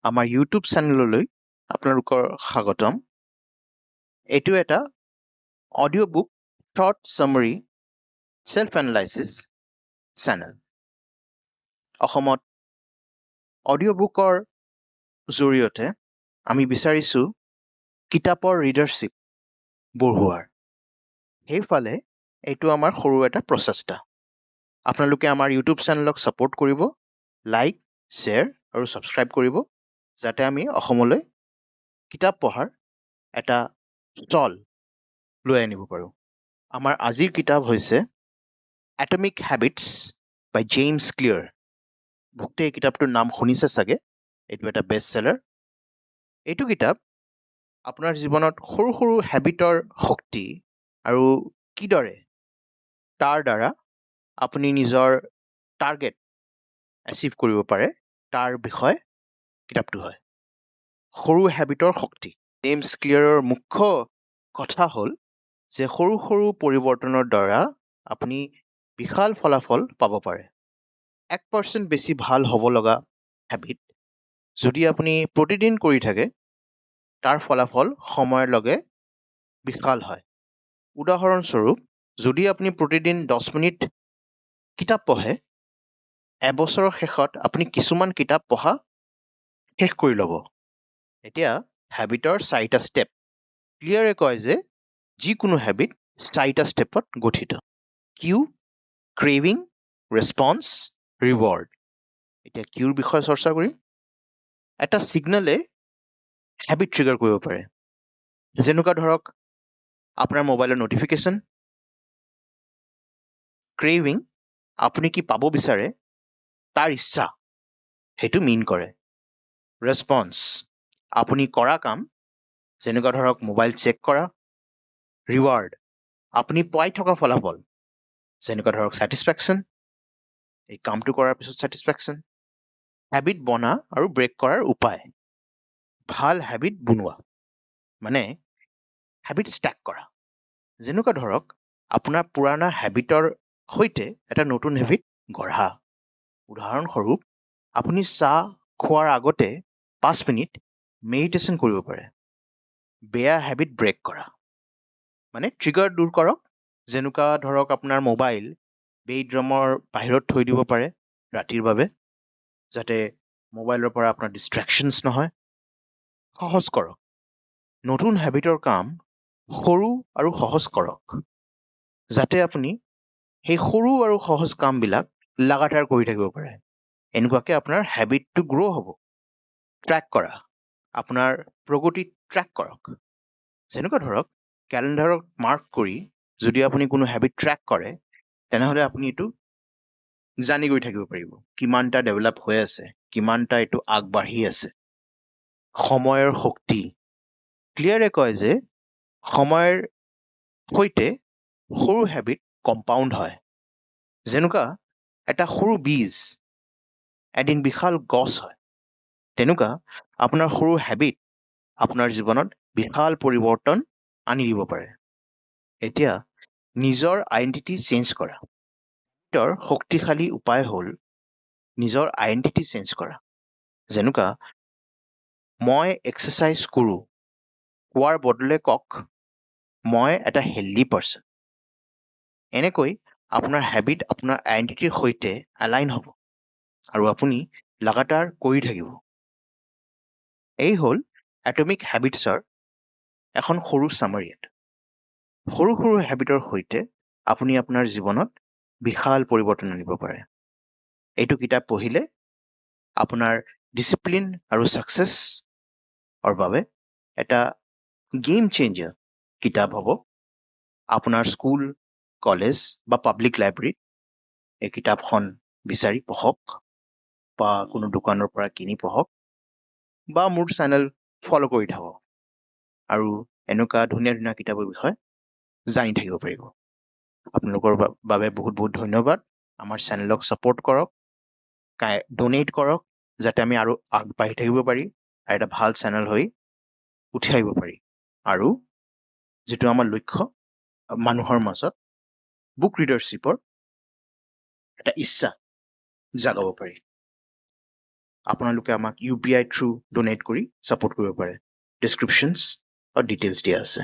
আমাৰ ইউটিউব চেনেললৈ আপোনালোকৰ স্বাগতম। এইটো এটা audio book short summary self analysis channel. অসমত অডিঅ' বুকৰ জৰিয়তে আমি বিচাৰিছোঁ কিতাপৰ ৰিডাৰশ্বিপ বঢ়োৱাৰ। সেইফালে এইটো আমাৰ সৰু এটা প্ৰচেষ্টা। আপোনালোকে আমাৰ ইউটিউব চেনেলক ছাপোৰ্ট কৰিব, লাইক, শ্বেয়াৰ আৰু ছাবস্ক্ৰাইব কৰিব, যাতে আমি অসমলৈ কিতাপ পঢ়াৰ এটা চল লৈ আনিব পাৰোঁ। আমাৰ আজিৰ কিতাপ হৈছে এটমিক হেবিটছ বাই জেমছ ক্লিয়াৰ। বহুতে এই কিতাপটোৰ নাম শুনিছে চাগে। এইটো এটা বেষ্ট চেলাৰ। এইটো কিতাপ আপোনাৰ জীৱনত সৰু সৰু হেবিটৰ শক্তি আৰু কিদৰে তাৰ দ্বাৰা আপুনি নিজৰ টাৰ্গেট এচিভ কৰিব পাৰে, তাৰ বিষয়ে কিতাপটো হয়। সৰু হেবিটৰ শক্তি। জেমছ ক্লিয়াৰৰ মুখ্য কথা হ'ল যে সৰু সৰু পৰিৱৰ্তনৰ দ্বাৰা আপুনি বিশাল ফলাফল পাব পাৰে। 1% বেছি ভাল হ'ব লগা হেবিট যদি আপুনি প্ৰতিদিন কৰি থাকে, তাৰ ফলাফল সময়ৰ লগে বিশাল হয়। উদাহৰণস্বৰূপ, যদি আপুনি প্ৰতিদিন 10 মিনিট কিতাপ পঢ়ে, এবছৰৰ শেষত আপুনি কিছুমান কিতাপ পঢ়া শেষ কৰি ল'ব। এতিয়া হেবিটৰ চাৰিটা ষ্টেপ। ক্লিয়াৰে কয় যে যিকোনো হেবিট চাৰিটা ষ্টেপত গঠিত: কিউ, ক্ৰেভিং, ৰেছপন্স, ৰিৱাৰ্ড। এতিয়া কিউৰ বিষয়ে চৰ্চা কৰিম। এটা ছিগনেলে হেবিট ট্ৰিগাৰ কৰিব পাৰে, যেনেকুৱা ধৰক আপোনাৰ মোবাইলৰ ন'টিফিকেশ্যন। ক্ৰেভিং, আপুনি কি পাব বিচাৰে তাৰ ইচ্ছা, সেইটো মিন কৰে। ৰেছপন্স, আপুনি কৰা কাম, যেনেকুৱা ধৰক মোবাইল চেক কৰা। ৰিৱাৰ্ড, আপুনি পাই থকা ফলাফল, যেনেকুৱা ধৰক ছেটিছফেকশ্যন, এই কামটো কৰাৰ পিছত ছেটিছফেকশ্যন। হেবিট বনা আৰু ব্ৰেক কৰাৰ উপায়। ভাল হেবিট বনোৱা মানে হেবিট ষ্টেক কৰা। যেনেকুৱা ধৰক আপোনাৰ পুৰণা হেবিটৰ সৈতে এটা নতুন হেবিট গঢ়া। উদাহৰণস্বৰূপ, আপুনি চাহ খোৱাৰ আগতে 5 মিনিট মেডিটেশ্যন কৰিব পাৰে। বেয়া হেবিট ব্ৰেক কৰা মানে ট্ৰিগাৰ দূৰ কৰক। যেনেকুৱা ধৰক আপোনাৰ মোবাইল বেডৰুমৰ বাহিৰত থৈ দিব পাৰে ৰাতিৰ বাবে, যাতে মোবাইলৰ পৰা আপোনাৰ ডিষ্ট্ৰেকশ্যনছ নহয়। সহজ কৰক। নতুন হেবিটৰ কাম সৰু আৰু সহজ কৰক, যাতে আপুনি সেই সৰু আৰু সহজ কামবিলাক লাগাতাৰ কৰি থাকিব পাৰে। এনেকুৱাকৈ আপোনাৰ হেবিটটো গ্ৰ' হ'ব। ট্ৰেক কৰা। আপোনাৰ প্ৰগতি ট্ৰেক কৰক। যেনেকুৱা ধৰক কেলেণ্ডাৰত মাৰ্ক কৰি যদি আপুনি কোনো হেবিট ট্ৰেক কৰে, তেনেহ'লে আপুনি এইটো জানি গৈ থাকিব পাৰিব কিমানটা ডেভেলপ হৈ আছে, কিমানটা এইটো আগবাঢ়ি আছে। সময়ৰ শক্তি। ক্লিয়াৰে কয় যে সময়ৰ সৈতে সৰু হেবিট কম্পাউণ্ড হয়। যেনেকুৱা এটা সৰু বীজ এদিন বিশাল গছ হয়, তেনেকুৱা আপোনাৰ সৰু হেবিট আপোনাৰ জীৱনত বিশাল পৰিৱৰ্তন আনি দিব পাৰে। এতিয়া নিজৰ আইডেণ্টিটি চেঞ্জ কৰা। হেবিটৰ শক্তিশালী উপায় হ'ল নিজৰ আইডেণ্টিটি চেঞ্জ কৰা। যেনেকুৱা "মই এক্সাৰচাইজ কৰোঁ" কোৱাৰ বদলে কওক, "মই এটা হেল্ডি পাৰ্চন"। এনেকৈ আপোনাৰ হেবিট আপোনাৰ আইডেণ্টিটিৰ সৈতে এলাইন হ'ব আৰু আপুনি লাগাতাৰ কৰি থাকিব। এই হ'ল এটমিক হেবিটছৰ এখন সৰু চামাৰী। সৰু সৰু হেবিটৰ সৈতে আপুনি আপোনাৰ জীৱনত বিশাল পৰিৱৰ্তন আনিব পাৰে। এইটো কিতাপ পঢ়িলে আপোনাৰ ডিচিপ্লিন আৰু ছাকচেছৰ বাবে এটা গেম চেঞ্জাৰ কিতাপ হ'ব। আপোনাৰ স্কুল, কলেজ বা পাব্লিক লাইব্ৰেৰীত এই কিতাপখন বিচাৰি পঢ়ক বা কোনো দোকানৰ পৰা কিনি পঢ়ক বা মোৰ চেনেল ফ'ল' কৰি থাকক আৰু এনেকুৱা ধুনীয়া ধুনীয়া কিতাপৰ বিষয়ে জানি থাকিব পাৰিব। আপোনালোকৰ বাবে বহুত বহুত ধন্যবাদ। আমাৰ চেনেলক ছাপোৰ্ট কৰক, ডনেট কৰক, যাতে আমি আৰু আগবাঢ়ি থাকিব পাৰি আৰু এটা ভাল চেনেল হৈ উঠি আহিব পাৰি আৰু যিটো আমাৰ লক্ষ্য, মানুহৰ মাজত বুক ৰিডাৰশ্বিপৰ এটা ইচ্ছা জাগাব পাৰি। আপোনালোকে আমাক ইউপিআই থ্ৰু ডনেট কৰি ছাপোৰ্ট কৰিব পাৰে। ডিছক্ৰিপশ্যনছ আৰু ডিটেইলছ দিয়া আছে।